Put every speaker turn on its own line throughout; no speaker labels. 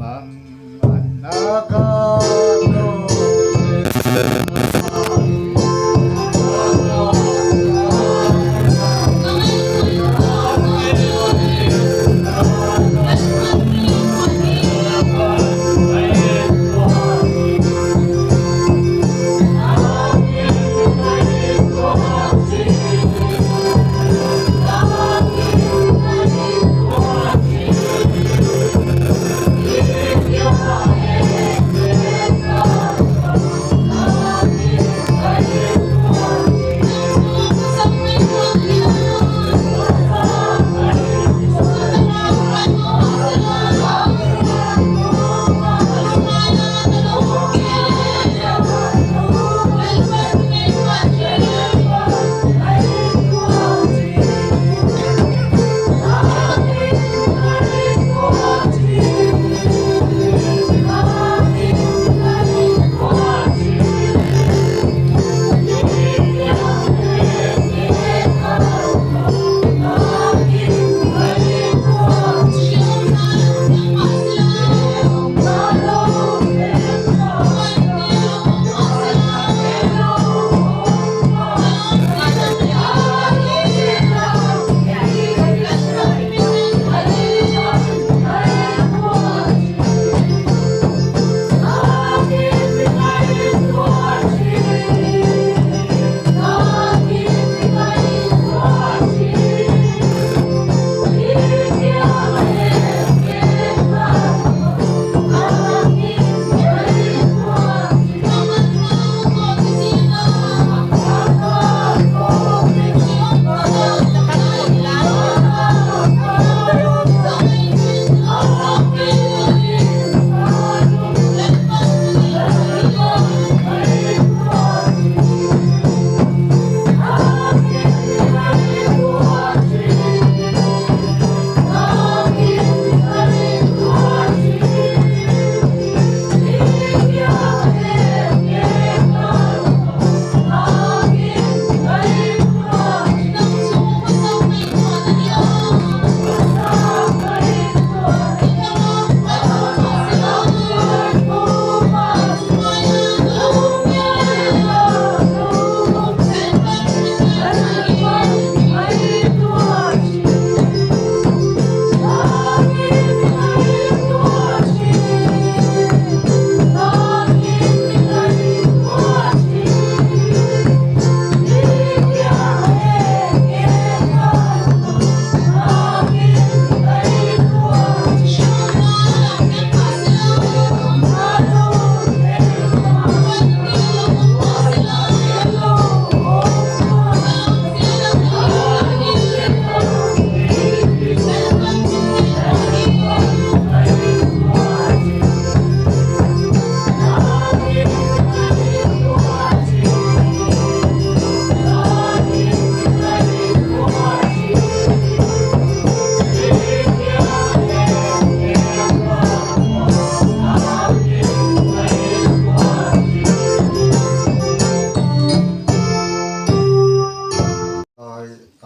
Lai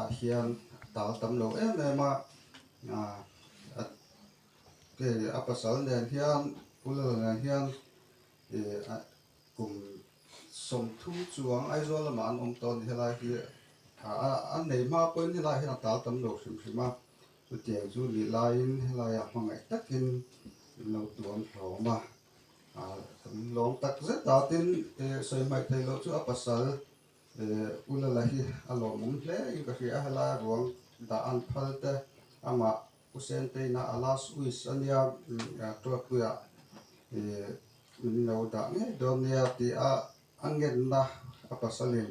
ah hian a tal tam lo em em a a pasal nen hian Pulala nen hian ih kum 30 chuang Aizawl lamah an awm tawh a ni helai hi a nei hma pawhin helai hian a tal tam lo hrim hrim a chutiang chu nih laiin helaiah hmangaih takin an lo tuam hlawm a lawm tak zet a tin sawi hmaih theih loh chu a pasal U Lala hi a lawmawm hle in ka hria a, helai ruang dah an phal te amah U Senteina a last wish a nia Tuatpuiah min lo dah ngei dawn nia tih a a ngenna a pasalin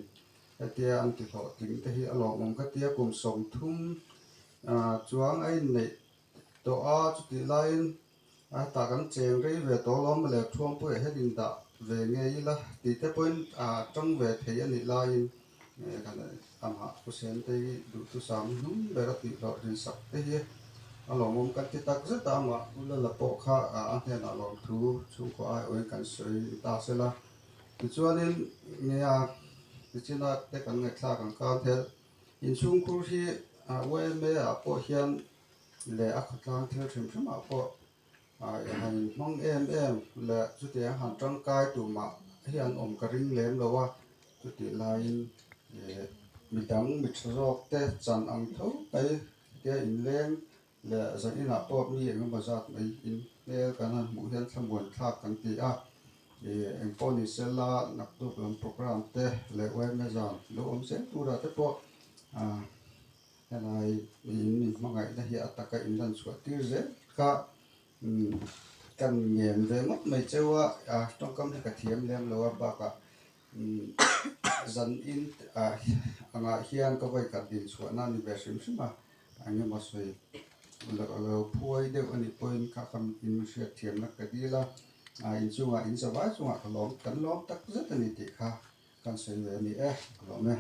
hetia an ti hlawhtling te hi a lawmawm ka tia kum 30 chuang a inneih tawh a chutih laiin A hetah kan cheng rei ve tawh alawm le Thuampuiah hian indah ve ngei ila tih te pawhin a tang ve thei a nih laiin kan amah Pu Sentei duhthusam hnung ber a tih hlawh rinsak te hi a lawmawm kan ti tak zet a, amah Pu Lala pawh kha a hnenah lawmthu chhungkaw aiawhin kan sawi ta sela. Tichuanin nia tichina te kan ngaihthlak ang khan hel inchhungkhur hi YMA ah pawh hian leh a khawtlang thil hrim hrimah pawh han inhmang em em leh chutiang han tangkai tumah hi an awm ka ring lem lo a, chutih laiin ih midang mi tha zawk te chan ang tho mai tia inleng leh zan inah pawh mi eng emaw zat mai in hmel kan han hmuh hian thlamuan thlak kan ti a, ih engpawh ni sela naktuk lam program te leh yma zan lo awm zel turah te pawh ah. Helai in min hmangaihna hi a taka in lan chhuah tir zel kha kan ngen ve ngawt mai cheu a, tawngkam hi ka thiam lem lo a bakah zan in angah hian ka vawi khat din chhuahna a ni ve hrim hrim a, eng emaw sawi lo phuai deuh a nih pawhin kha ka in hriat thiamna ka dil a, inchungah in zavai chungah ka lawm kan lawm tak zet a ni tih kha. Kan sawi ve a ni e, ka lawm e.